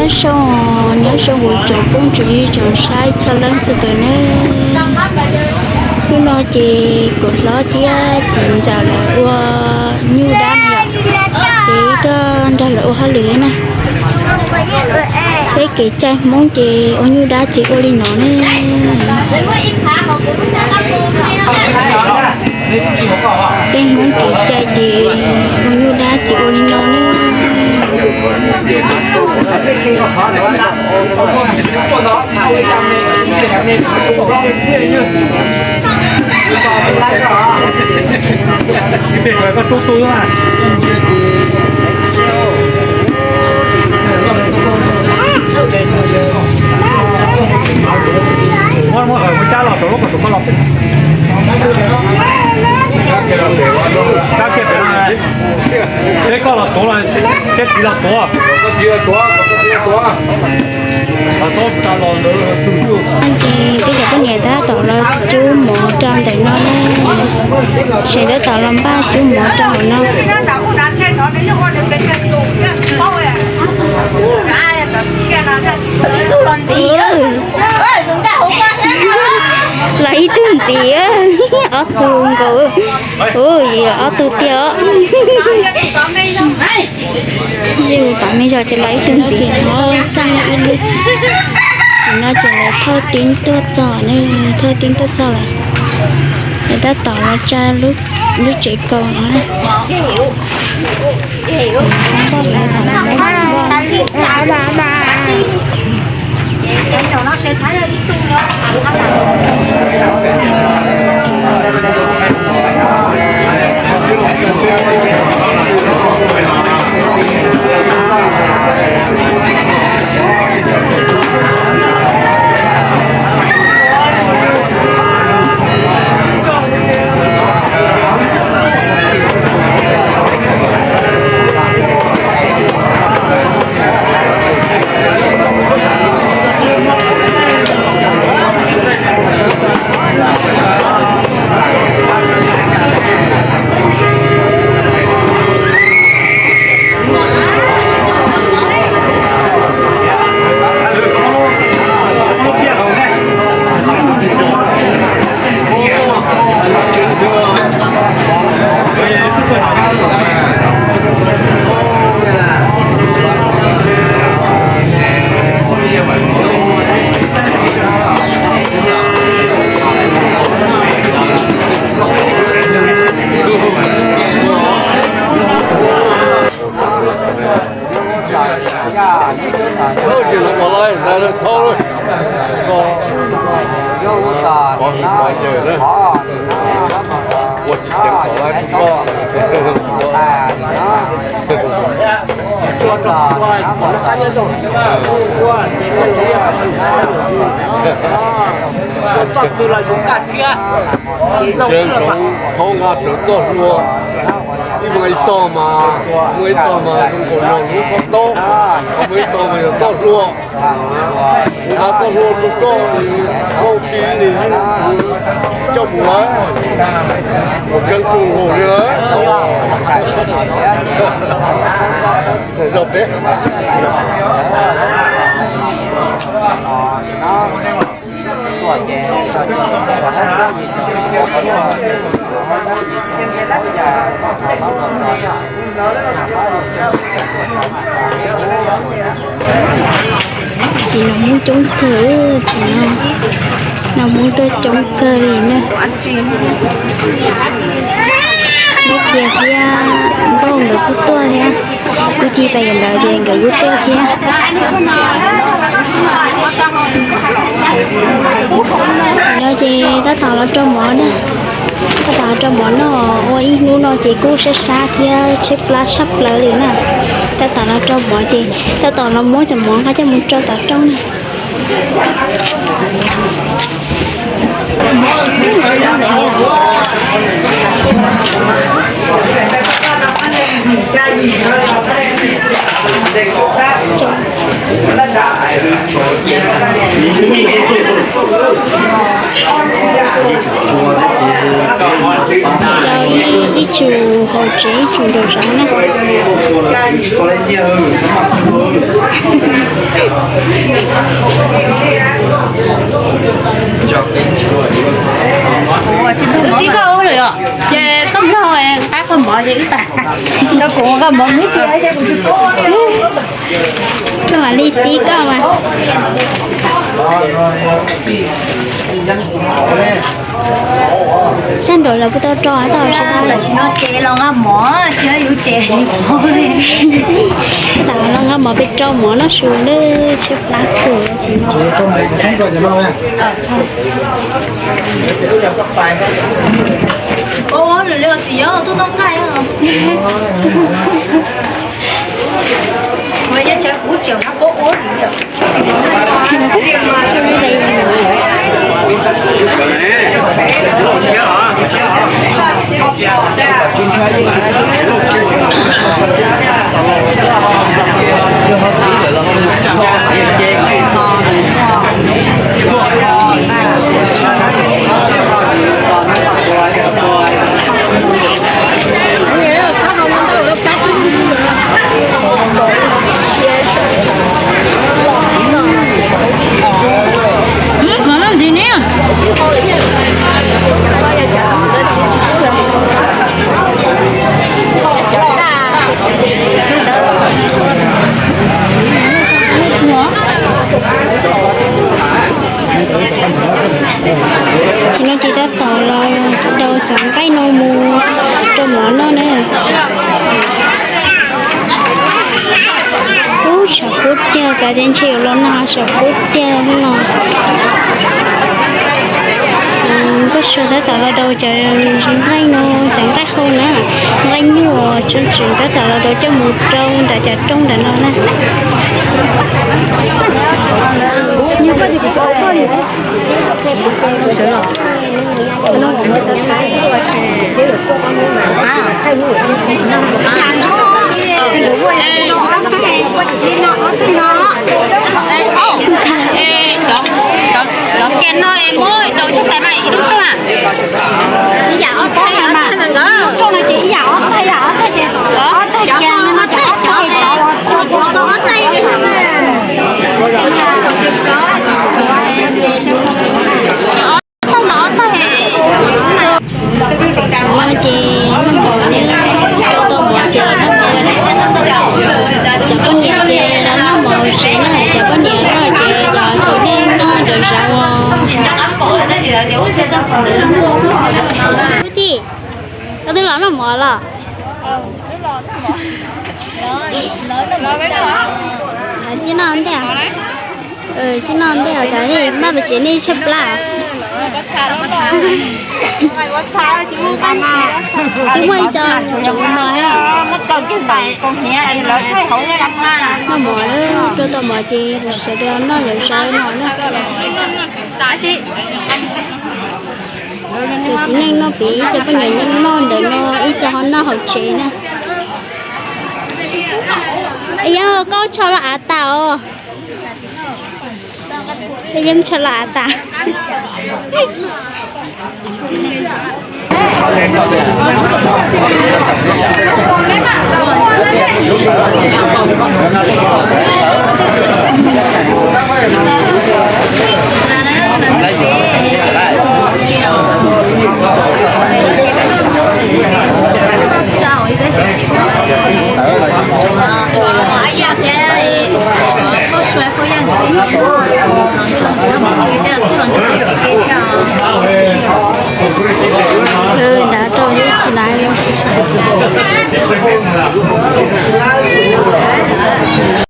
Nyob zoo, nyob zoo kuv tsoom phooj tsoom ywg tsoom saib txhua leej txhua tus nawb. Hnub no ces kuv hlob thiab txiv ntxawm lawv ua nyuj dab no yom, ces wb tuaj nrog lawv ua hauj lwm na. Peb kev cai Hmoob ces ua nyuj dab ces ua li no ne. Peb Hmoob kev cai ces ua nyuj dab ces ua li no ne. Muab, muab qhov cab los rau lub qhov tus koj los pem. Cab kiag pem no, seb koj los tuav los seb txiv los tuav. Ces peb cov poj niam tab tom los cub mov rau ntawm no ne, seb tab tom los npaj cub mov rau hauv no. Los ib tug ntxiv, ob tug nkaus, ua ob tug tiag os. Yeej pom me zog ces los ib tug ntxiv, xaj ib lub. Tam no ces lawv thauj tib tuaj txog ne, thauj tib tuaj txog lawm. Lawv tab tom los tsa lub tsev kaus no. Tsis los ua laib ntawd thauj, pov hwm pov yawg na, ua tsis ceev pov laib rau koj. Tsev ntsoov thaub nqa rawv txoj hlua, ib muaj ib tog mas, muaj ib tog mas zoo nkaus yog lub pob taub, muaj ib tog mas yog txoj hlua. Kuv nqa txoj hlua rau koj, koj tsis li, coj mus lawm, ua tseeb kawg nkaus li lawm. Zog peb. Tsis, no Hmoob coob kawg, tsis, no Hmoob tuaj coob kawg li na. Ib tiag thiab, nkauj nkawd kuj tuaj thiab. Kuv tsis pais ntawd ces nkawd kuj tuaj thiab. No ces tab tom los rau mov na. Tab tom los rau mov noj, ua ib hnub no ces kuj sab sab thiab tshaib plab tshaj plaws li na. Tab tom los rau mov ces tab tom los muab cov mov nqa coj mus rau tom rooj na. Rau ib, ib Tsum hauv tsev ib tsum nraum zoov na. Tib koj ua lawm os, ces koj nrog qab koj mov ces wb tas. Rau kuv ua koj mov nib kiag ces kuv tsis paub. Koj mam li tib koj mas. Sab nraum lawv kuj tau rau tau tsis tau. Tam no los nqa mov pem rau mov noj su lawm, tshaib plab kawg tsis no. Tsis no ces tab tom los daus cov nqaij no mus rau mov noj na. Ub, tshav kub tiag, xav tias ntshe yuav los nag, tshav kub tiag no. Nkauj Sua tab tom los daus cov nqaij no, cov nqaij hau na, nqaij nyuj uas tseem tseem tab tom los daus coj mus rau nram cov roob nram no na. Cov kiag no es muab rau cov tais mas ib lub rooj na. Ib yam ob tag, ib yam ob tag, rooj no ces ib yam ob tag, ib yam ob tag ces ob tag kiag no, cov ob tag, cov ob tag. Ces rau tau mov ces cov poj niam ces los noj mov tsev na, cov poj niam noj ces cov txiv neej noj nraum zoov. Ub tij, koj twb los noj mov los? Tsis noj ntej, tsis noj ntej os, cas maj pes tsev nej tshaib plab. Twb muaj ib co tseem mos thiab. Noj mov, rau tau mov ces sawv daws noj zaum sawv no na. Cov txiv neej noj pem, ib co poj niam noj ntawm no, ib co ho noj hauv tsev na. Yeeb, koj tsho los av tas os. Yeeb, tsho los av tas.